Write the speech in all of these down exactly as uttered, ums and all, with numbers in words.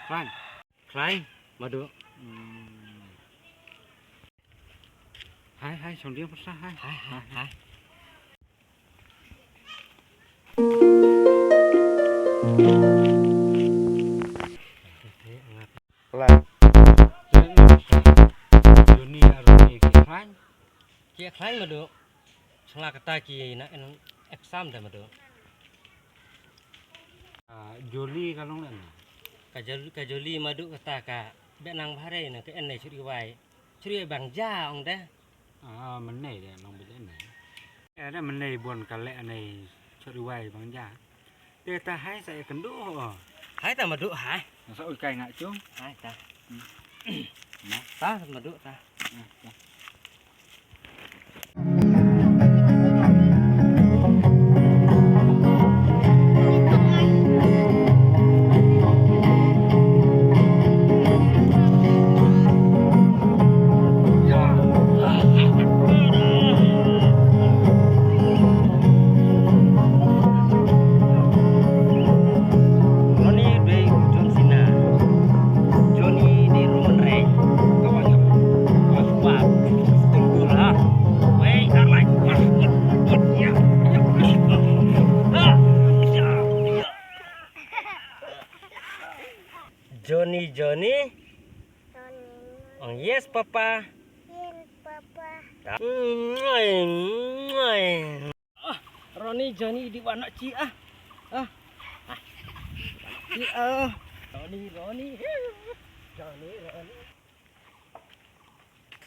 Khlaiñ. Khlaiñ, Madu. Hmm. Hai, hai, shong dieng pyrsa, hai. Hai, hai, hai. Khlaiñ. Joni ar Joni ki khlaiñ. Ki khlaiñ Madu. Sngla kata ki na en exam da Madu. Ah, Joli ka long lehna? Ka Jol-, ka Joli Madu kata ka beh nang bha re na ka en nei churi wai. Churi wai bang ja ong da. Ah, mynne da long beh nei. Eh, da mynne bon ka leh nei churi wai bang ja. Te ta hai sa ïa kynduh ho. Hai ta Madu hai. Sa ui kai nga chung. Hai ta. Hmm. Na. Ta Madu ta. Hmm, ta. Ronnie dei u John Cena. Johnny dei Roman Reigns. Ka wan ka wan ka Stone Cold ha. Wei, arlai. Wah, wah, wah, ya, ya. Ha, ya, ya. Johnny, Johnny. Johnny. Oh, yes, Papa. Yes, Papa. Ah, Ronnie, Johnny, di wan chi ah. Ah. Ah. Chi ah. Ronnie, Ronnie. Johnny, Ronnie.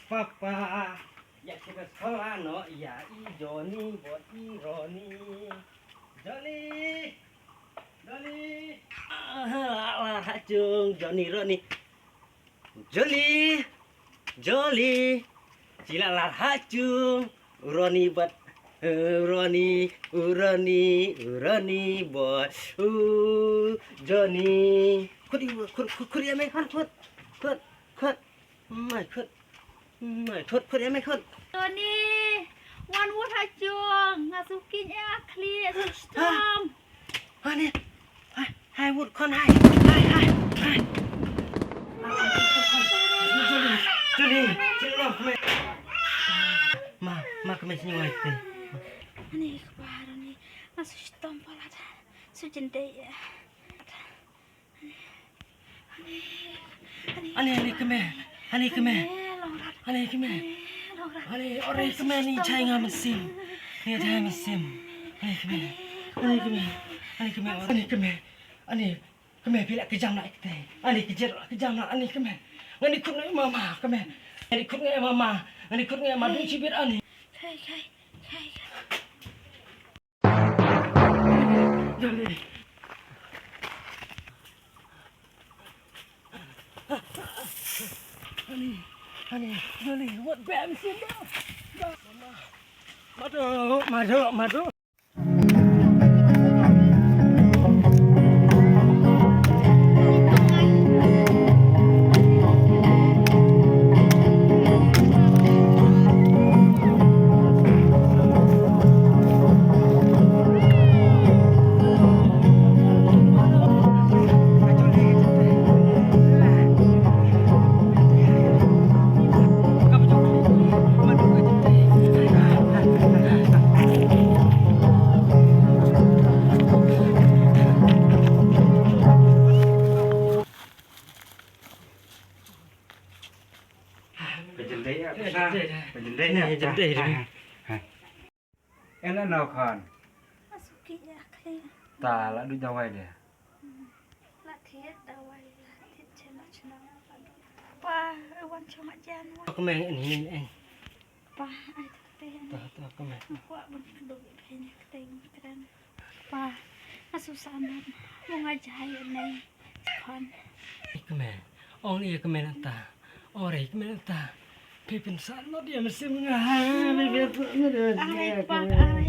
Papa, ïa shu ka skul ano, ïa i Johnny bad i Ronnie. Johnny! Johnny! Ah, la, la, ha chung, Johnny, Ronnie. Johnny! Johnny! Chi la, la, ha chung. Ronnie bad, eh, Ronnie, u Ronnie, u Ronnie bad, u Johnny. Khut, khut, khut, khut, ïa me, khut, khut, khut, khut. Mai khut. Mai khut, khut ïa mai khut. Tony, wan wut ha jong, nga suki nya khli, su stom. Ani. Hai, hai wut khon hai. Hai, hai, hai. Tony, Tony, ma, ma kemai sini wai te. Ani kepar ni, nga su stom pala da. Su jendai ya. Ani, ani kemai, ani kemai, ani kemai, ani ore kemai ni jai nga mynsiem, ni jai mynsiem, ani kemai, ani kemai, ani kemai, ani kemai, ani kemai phi la kejam na ikte, ani kejam na, kejam na, ani kemai, ngani kut ngai mama kemai, ngani kut ngai mama, ngani kut ngai madu chibit ani. Kai, kai, kai, kai. Jali. Ani, ani, jali, wat bem sini. Madu, madu, madu. Ka jendai ya, ka jendai ya. Ka jendai ya. Ka jendai ya. Ena nau khan. Asuki ya khe. Ta la du dawai de. La thied dawai la thied chena chena. Pa, wan choma jan wa. Kemeng ni ni. Pa, ai te. Ta ta kemeng. Kwa bun kdo bi khe ni kete kren. Pa, nga susah amat. Mo nga jai nei. Khon. Ikme. Ong ikme nata. Ore ikme nata. Phi pynsan mo dia mynsiem nga. Phi pynsan mo dia. Are pa, are,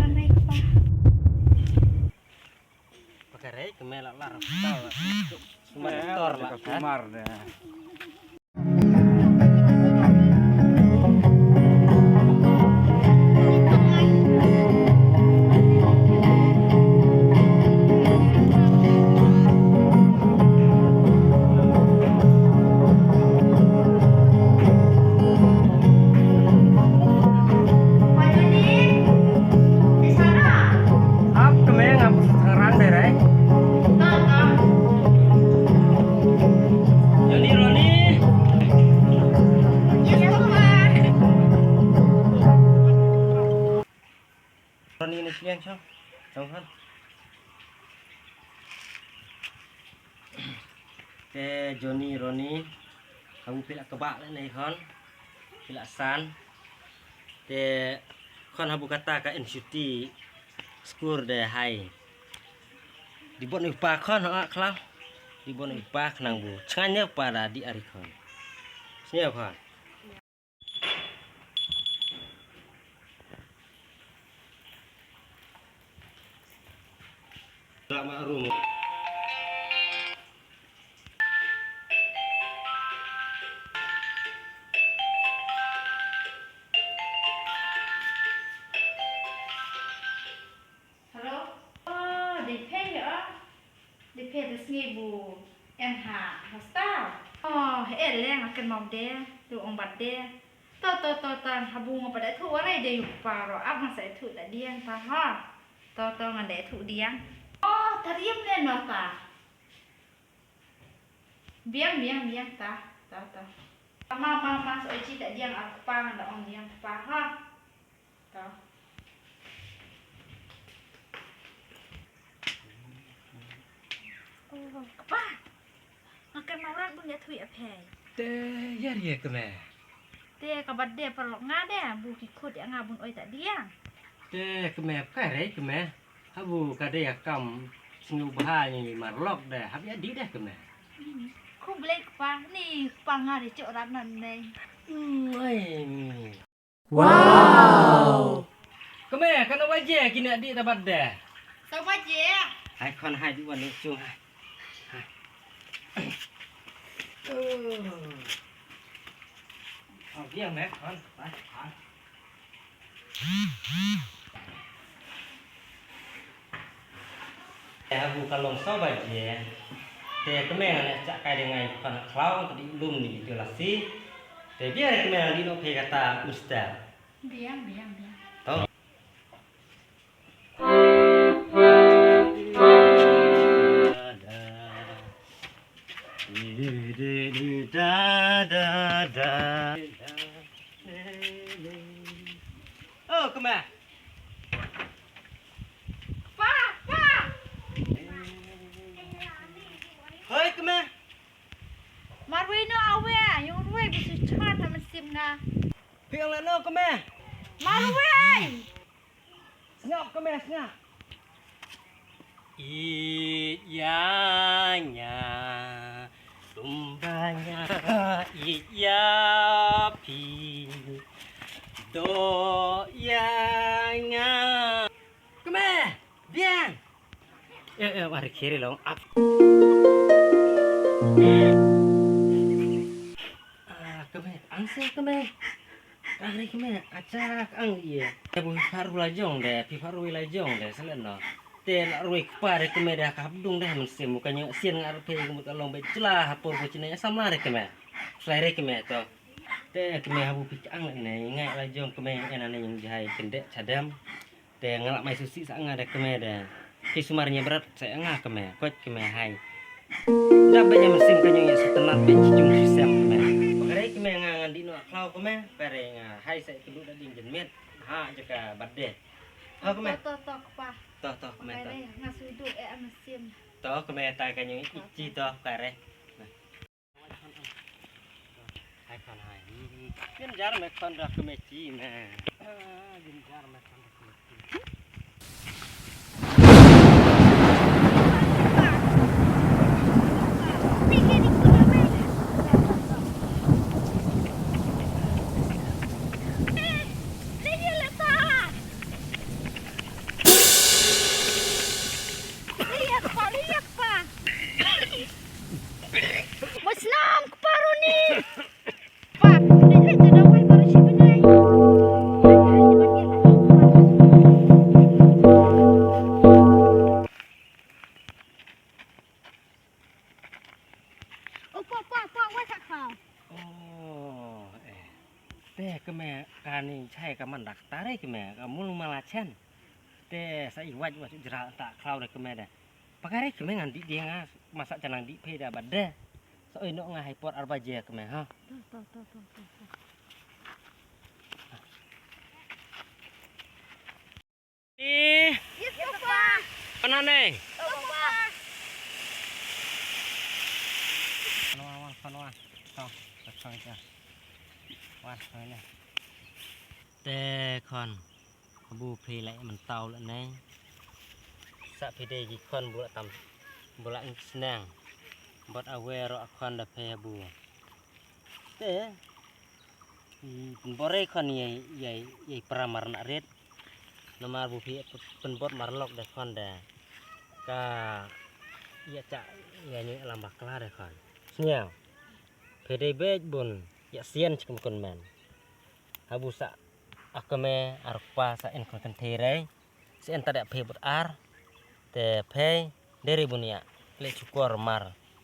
are pa. Pakare ikme la lar. Sumar tor la. Sumar de. Te Johnny, Ronnie, habu phi la kbah lane khon, phi la san. Te khon habu kata ka inshuti skur de hai. Di bot ni pa khon ha khlaw. Di bot ni pa khnang bu. Chnganya pa da di ari khon. Snya khon. Hello. Oh, dei phi ïa. Dei phi da sngi bu em ha hostel. Oh, eh leng akan mau de, tu ong bad de. To to to to, habu nga pada thu warai de yu paro, ap nga sa thu ta diang ta ha. To to ngan de thu diang. Oh, tariam le no ta. Biang biang biang ta, ta ta. Ma ma ma so chi ta diang ap pa ngan da ong diang pa ha. To. Oh, kpa. Nga kynmaw rat bun ïa thui ïa phi. Te ïa ri ïa kmie. Te kaba de paralok nga de, bu ki khut ïa nga bun oi ta diang. Te kmie, ka rei kmie. Habu ka de ïa kam sngewbha ngi maralok de, hap ïa di de kmie. Khublei kpa, ni kpa nga de chok rat nan nei. Oi. Wow. Kmie, kano baje kine dih ta bad de? Saw baje. Hai khon hai di wan ni chung hai. Hai. Oh, dia me khon. Hai, hai. Te habu ka long saw baje. Te kmie nga leh chak kai de ngai pan khlaw te di lum ni tu lasi. Te biar kmie nang di noh phi kata mister. Biang, biang, biang. To. Oh, kmie. Pa, pa. Hoi, kmie. Marwei no awe, yung rwei bisu chan ha mynsiem nga. Phi ong lano kmie? Marwei. Sngap kmie, sngap. Ïa nya, tumba nya, ïa phi. Do ïa nya. Kmie, biang. Eh, eh, mari kiri long. Ap. Ah, kmie, angse kmie. Kare kmie, acha ang ye. Te bu phi pharu la jong de, phi pharu la jong de, selen no. Te la rui kpa de kmie de ka hap dung de mynsiem, ka nyok sien nga rupe mut along be jla hapor bu chine samla de kmie. Slai de kmie to. Te kmie habu phi ang ne, ngai la jong kmie ena ne jai kende chadam. Te nga lah mai susi sa nga de kmie de. Ki sumar nya brat sa nga kmie, koch kmie hai. Dap ba nya mynsiem ka nyong ya sutenat be chijung sisem kmie. Pakare kmie nga ngan di no khlaw kmie, pakare nga hai sa kedu da ding jenmet. Ha jaka bad de. Ha kmie. To to to kpa. To to kmie to. Pakare nga sudu e mynsiem. To kmie ta ka nyong ichi to pakare. Hai khon hai. Jynjar me khon da kmie chi me. Jynjar me khon da kmie chi. Masnam kpa Roni. Pa, dei hai te dawai baru shi bnai. Oh, pa, pa, pa, wai kha kha. Oh, eh. Te kmie kani chai ka man dak tare kmie ka mul mala chen. Te sa i waj waj jra ta khlaw de kmie de. Pakare kmie ngan di dia nga masa chanang di phe da bad de. Sa oi no nga hai por arba je kmie ha. To, to, to, to, to, to. Ane. Te khon, habu phi la ïa myntaw la ne. Sa phi dei ki khon bu la tam, bu la ïa sneng. Bad awe ruh a khon da phi habu. Te, hmm, pynbor ei khon ïa, ïa, ïa para mar na rit. Namar bu phi pynbor mar lok da khon da. Ka ïa cha ïa ni lam bakla da khon. Sñiaw. Phi dei beit bun ïa sien chkum kun men. Habu sa akme arpa sa en kon kan thei rei. Sa en ta da phi bud ar. Te phi dei rei bun ïa le chukor mar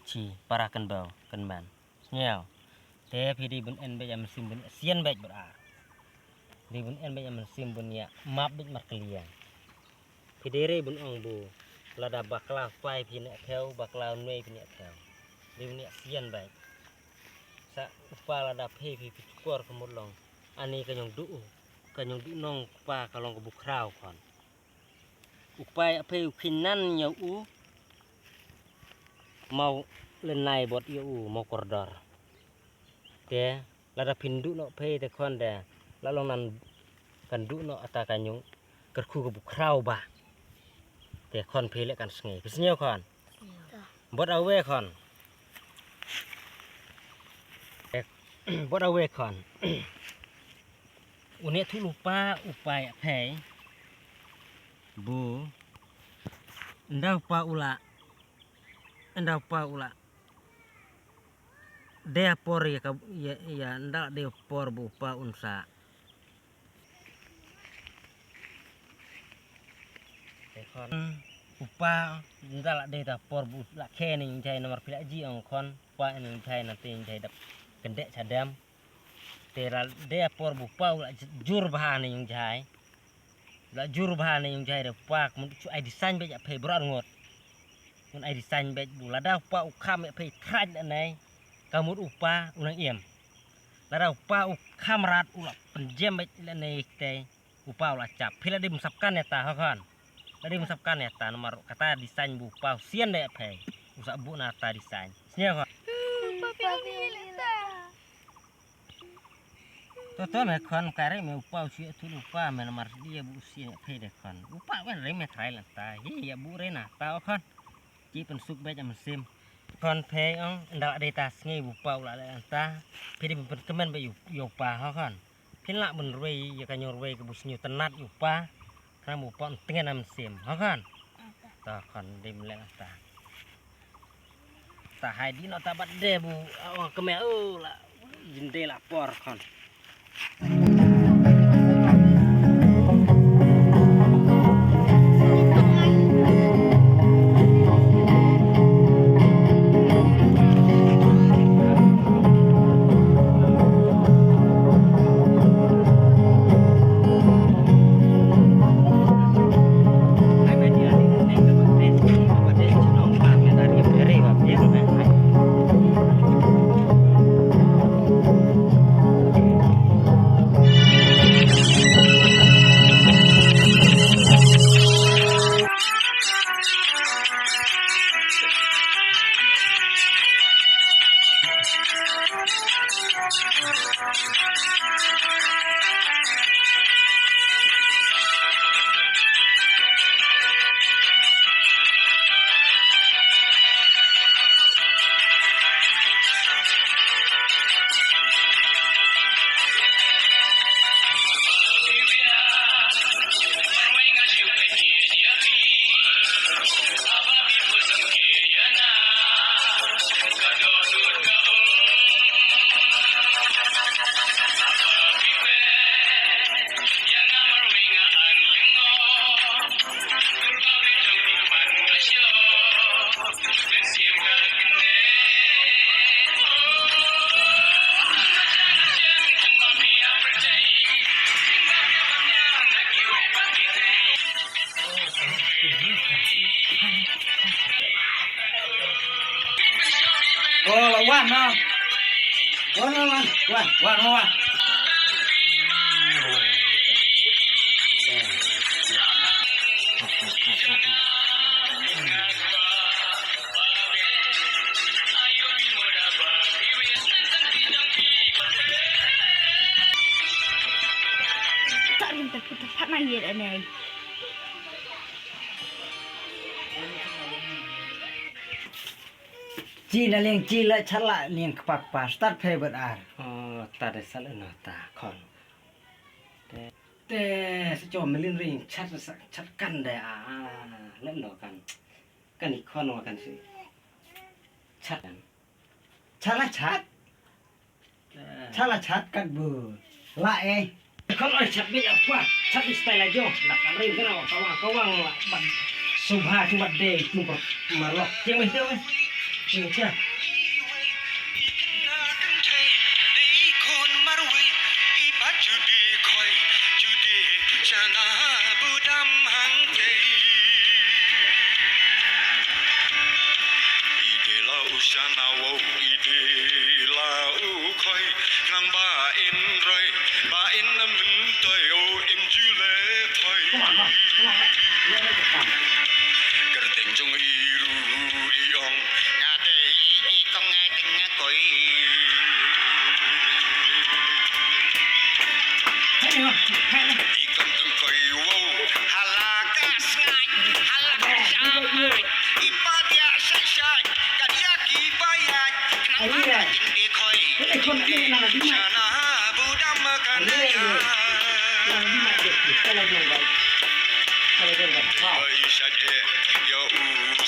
chi para kan bau kan men. Sñiaw. Te phi dei bun en beit ïa mynsiem bun ïa sien beit bud ar. Dei bun en beit ïa mynsiem bun ïa map beit mar klia. Phi dei rei bun ong bu lada bakla kwai phi ne thew, bakla nwei phi ne thew. Dei bun ïa sien beit. Sa upa lada phi phi phi chukor ka mut long. Ani ka nyong du u, ka nyong du nong pa ka long ka bu khraw khon. U pa ïa phi u khinan ïa u. Mau lenai bot ïa u mau kordor. Te lada phin du noh phi te khon de la long nan kan du noh ata ka nyong kyrkhu ka bu khraw ba. Te khon phi le kan sngi phi sngi khon. Bot awe khon. Bot awe khon. Une thu lu pa u pa ïa phi. Bu. Ndau pa u la. Ndau pa u la. De por ïa ka ïa, ïa nda de por bu pa un sa. Te khon. U pa nda la de ta por bu la khe ne jai namar phi la ji ong khon. Pa ne jai na te jai dap kende chadam. Te la de por bu pa u la jur bha ne jai. La jur bha ne yung jai re pa ka mut chu ai design bej ap phei bro ngot. Mun ai design bej bu lada pa u kham ap phei khraj ne nei. Ka mut u pa u nang iem. Lada u pa u kham rat u la penjem bej le nei te. U pa u la chap. Phi la dim sap kan ne ta ha khan. La dim sap kan ne ta namar kata design bu pa u sien de ap phei. U sa bu na ta design. Snia khan. To to me khon kare me u pa u shi thul u pa me namar dia bu shi ne phe de khon. U pa wen re me trai lan ta. Hi ya bu re na ta o khon. Chi pen suk bej am sim. Khon phe ong nda de ta sngi bu pa u la le ta. Phe de pen kemen be yu yu pa ho khon. Phin la bun rwei ya ka nyor rwei ke bu snyu tenat yu pa. Kram bu pa ong tengen am sim ho khon. Ta khon dim le ta. Ta hai di no ta bat de bu. Ong keme o la. Jin de la por khon. Oh, la wan, no. Wan, wan, wan, wan, wan, wan. Te put te pat nang ïa ne. Chi na liang chi la chala liang kpa kpa start phe ber ar. Oh, ta de sal no ta khon. Te te sa cho melin ring chat sa chat kan de a. Le no kan. Kan i khon wa kan si. Chat kan. Chala chat. Chala chat kat bu. La eh. Kan oi chat bi apa? Chat bi style aja. Nak kan ring kan wa kawang kawang la ban. Subha cuma de tu per marlok. Yang mesti apa? Yang sia. Ide la u shana wow, ide la u khoi, nang ba in roi, ba in na myntoi, o im ju le thoi. Kyrteng jong i ru i ong, nga dei i kong nga dei nga koi. Hey, hey, hey. I kong kong koi wow, hala ka sngai, hala ka shamai. Ipa dia shai shai, ka dia ki bayai. Kenang ada jing di khoi. Shana budam makan ya. Bai shai eh, ya u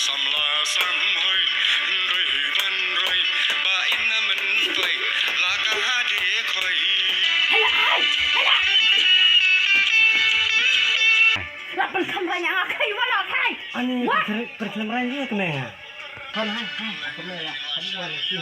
samla samhoi. Nroi ban roi, ba in na men toi, la ka ha di khoi. Hela ai, hela. La pynkham ranya nga kai wala kai. Ani pynkham ranya kemeng. Kan hai hai kemeng la kan wan ki.